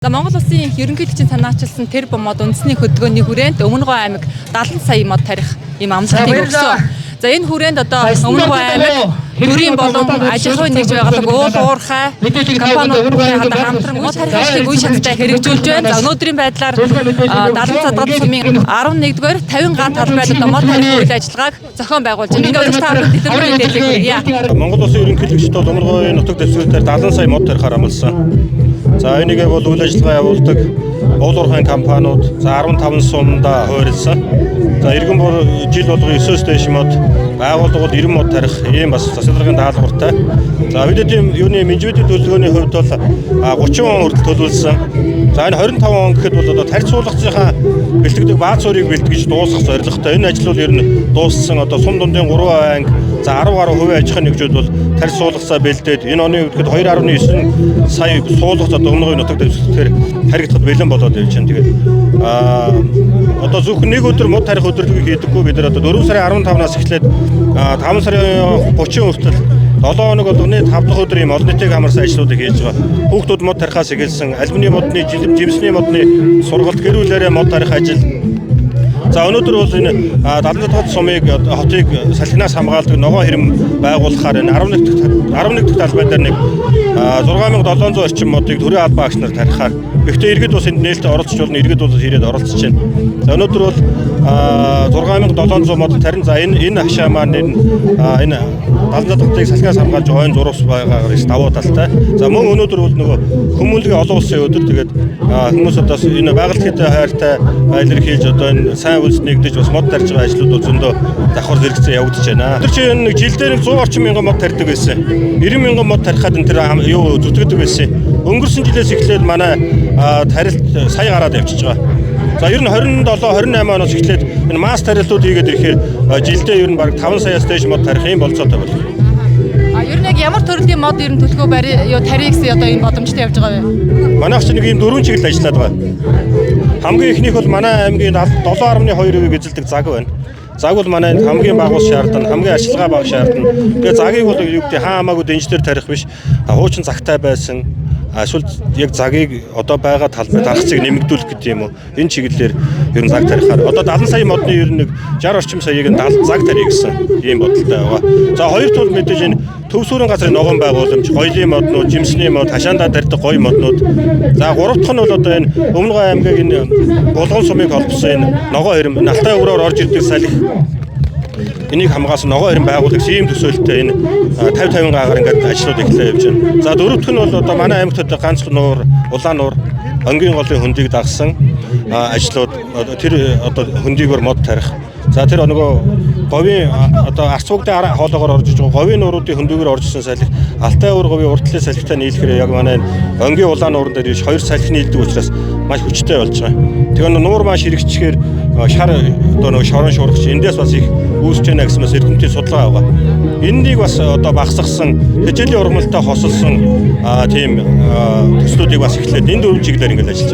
За Монгол улсын ерөнхийлөгчийн санаачилсан тэр бомод үндэсний хөдөлгөөний хүрээнд Өмнөгов аймаг 70 сая мод тарих ийм амлалтыг өгсөн. За энэ хүрээнд одоо Өмнөгов аймаг төрийн болон аж ахуйн нэгж байгууллага уул уурхай компаниуд хамтран мод тарих ажлыг үе шаттай хэрэгжүүлж байна. За өнөөдрийн байдлаар 70 задгад сумын 11-р 50 га талбайд одоо мод тарих үйл ажиллагааг зохион байгуулж байна. Ингээд өдөр та бүхэнд дэлгэрэнгүй мэдээллийг хүргье. Монгол Улсын ерөнхийлөгчд бол Өмнөговийн нутаг дэвсгэрээр 70 сая мод тарихаар амласан. За энийгээ бол үйл ажиллагаа явуулдаг уул уурхайн компаниуд за 15 сумдаа хуурилсан. За иргэн бор жил болгон 9-өөс дээш мод, байгууллагууд 90 мод тарих ийм бас засаглалын даалгавартай. За бид ийм юуны менежментийн төлөвлөгөөний хувьд бол 30 он хүртэл төлөвлөсөн. За энэ 25 он гэхэд бол одоо тарь суулгацынхаа бэлтгэдэг бааз суурийг бэлтгэж дуусгах зорилготой. Энэ ажил бол ер нь дууссан. Одоо сум дундын 3 анги за 10 гаруй хувийн аж ахуйн нэгжүүд бол тарь суулгацаа бэлдээд энэ оны үед 2.9 сая суулгац одоо Өмнөговийн нутаг дэвсгэр таригдахад бэлэн болоод явж байна. Тэгээд одоо зөвхөн нэг өдөр мод тарих өдөрлөгийг хийдэггүй, бид нар одоо 4 сарын 15-наас эхлээд 5 сарын 30 хүртэл 7 хоног болгоны 5 дахь өдөр ийм олон нийтийг хамарсан ажлуудыг хийж байгаа. Хүүхдүүд мод тарихаас эхэлсэн алюминий модны, жимсний модны сургалт, гэр бүлээрээ мод тарих ажил. За өнөөдөр бол энэ 70 дахь сумыг хотыг салхинаас хамгаалдаг ногоон хэрэм байгуулахаар энэ 11 дахь талбай дээр нэг 6700 орчим модыг төрийн албан агч нар тарихаар. Гэхдээ иргэд бас энд нээлттэй оролцож болно, иргэд бол ирээд оролцож байна. За өнөөдөр бол 6700 мод тарин. За энэ хашаа маань энэ 70 дахьыг салхинаас хамгаалж ойн зурус байгаагаар их давуу талтай. За мөн өнөөдөр бол нөгөө хүмүүнлэгийн олон улсын өдөр, тэгээд хүмүүс одоо энэ байгальд хайртай илэрхийлж одоо энэ сайн үйлс нэгдэж бас мод тарьж байгаа ажлууд бол зөндөө давхар зэрэгцээ явагдаж байна. Тэр чинь нэг жилдээ нэг 100 орчим мянган мод тарьдаг байсан. 90 мянган мод тарихад энэ тэр юу зүтгэдэг байсан. Өнгөрсөн жилээс эхлээд манай тарилт сая гараад явчихж байгаа. За ер нь 27 28 оноос эхлээд энэ масс тарилтууд хийгээд ирэхээр жилдээ ер нь бараг 5 саяас дээш мод тарих юм болцоотой болох. А ер нь яг ямар төрлийн мод ер нь төлхөө барь юу тарих гэсэн одоо энэ боломжтой явж байгаа вэ? Манайх чинь нэг ийм дөрвөн чиглэл ажиллаад байгаа. Хамгийн эхнийх бол манай аймгийн 7.2% эзэлдэг заг байна. Заг бол манай энд хамгийн багус шаардна, хамгийн арчилгаа бага шаардна. Тэгээ загийг бол юу гэдэг хаа хамаагүй дэнжлэр тарих биш. Хуучин загтай байсан. Эсвэл яг загийг одоо байгаа талбай дархацыг нэмэгдүүлэх гэдэг юм уу. Энэ чиглэлээр ер нь заг тарихаар одоо 70 сая модны ер нь нэг 60 орчим саяыг нь заг тарих гэсэн ийм бодолтой байгаа. За хоёр тул мэдээж энэ төв сүрэн газрын ногоон байгууламж, гоёлын моднууд, жимсний мод, хашаандаа тарьдаг гоё моднууд. За гурав дахь нь бол одоо энэ Өмнөгов аймгийг энэ Булган сумыг холбосон энэ ногоон хэрэм, Алтай өрөөр орж ирдэг салхи энийг хамгаалсан ногоон хэрэм байгуулах ийм төсөөлттэй энэ 50 50 гаагаар ингээд ажлууд эхлээ явж байна. За дөрөв дэх нь бол одоо манай аймагт одоо ганц нуур, улаан нуур, өнгийн голын хөндийг дагсан ажлууд, тэр одоо хөндийгөр мод тарих. За тэр нөгөө говийн одоо арц бүгдийн хоолоогоор орж иж байгаа говийн нууруудын хөндийгөр орж ирсэн салхи Алтай уур говийн уртлын салхитай нийлэхээр яг манай өнгийн улаан нууран дээр иш хоёр салхи нийлдэг учраас маш хүчтэй болж байгаа. Тэгээ нуур маань ширэгчгээр шар одоо нөгөө шорон шуургач эндээс бас их үүсэж байна гэсэн бас эрдэмтдийн судалгаа байгаа. Энэнийг бас одоо багасгасан, хичээлийн ургамалтай хосолсон тийм төслүүдийг бас эхлээд энэ дөрвөн чиглэлээр ингээд ажиллаж байгаа.